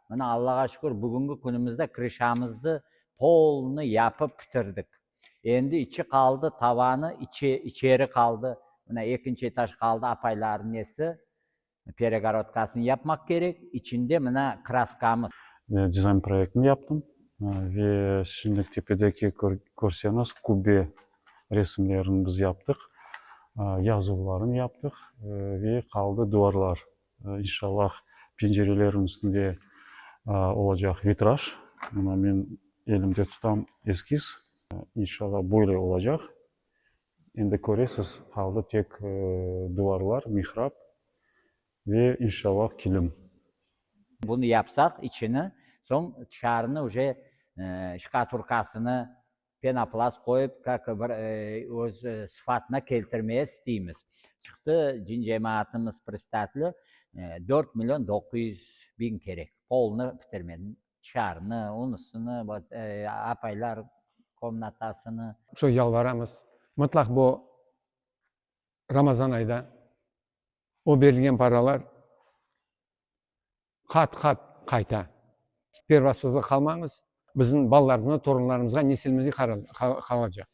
Mına, Allağa şükür, bugüngi künümizde krışamızdı polnıy yapıp bitirdik. Endi içi qaldı, tavanı, içi, içeri qaldı. Mına, ekinci etaj qaldı, apaylarnıñ nesi, peregorodkasını yapmaq kerek. İçinde, mına, kraskamız. Dizayn proyektini yaptım ve şimdi tepedeki körseñiz kubbe resimlerini biz yaptıq, yazuvlarını yaptıq ve qaldı duvarlar. İnşallah, pencerelerniñ üstünde olacaq vitraj. Mına men elimde tutam eskiz. İnşallah, böyle olacaq. Endi köresiz, qaldı tek duvarlar, mihrab ve inşallah kilim. Bunı yapsaq, içini, soñ tışarını uje şkaturkasını, Penoplast qoyıp, kak bir öz sıfatına keltirmeye isteymiz. Çıqtı cin cemaatımız predstateli, 4 million 900 biñ kerek, polnı bitirmeden, tışarını, unısını, vot, apaylar komnatasını. Şo yalvaramız, mıtlaq bu Ramazan ayda o berilgen paralar qat-qat qayta. Pervasızlıq qalmañız, bizim balalarımızğa, torunlarımızğa, nesilimizge qalacaq.